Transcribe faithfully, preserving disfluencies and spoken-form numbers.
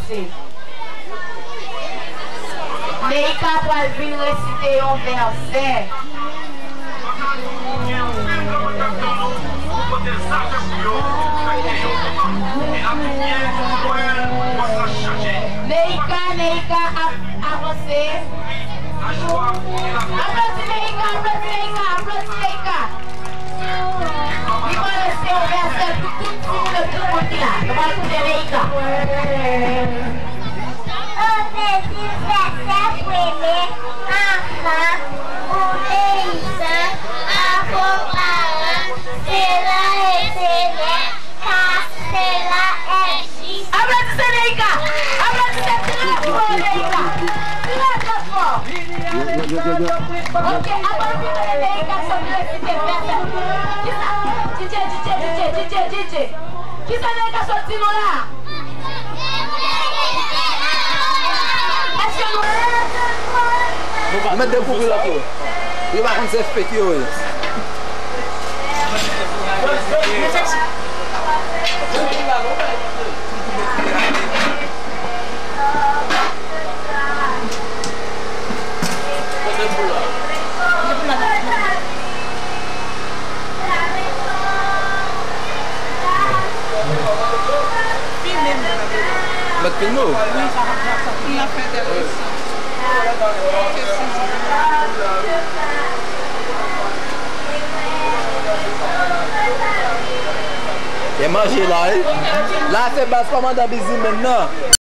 Neika pral vin resite yon vèsè. Neika, Neika ap avanse. Aplodi Neika, aplodi Neika, aplodi Neika. Li pral resite yon vèsè pou tout timoun yo, tout moun ki la. Nou pral koute Neika. Obedi vèsè premye, anfan, obeyisan, anfan paran, se la e se lè, ka, se la e ji. Aplodisè Neika! Aplodisè trè fò, Neika! Trè, trè fò! Ok, avan nou fin tande Neika sot resite vèsè. Kisa? D J, D J, D J, D J, D J. Kisa Neika sot di nou la? Èske nou... Nou mèt dekouvri lòt yo. Yo pa konn se fake yo ye. Mèt filme w. E manje la, wi. La se baz kòmandan Bizimenn nan.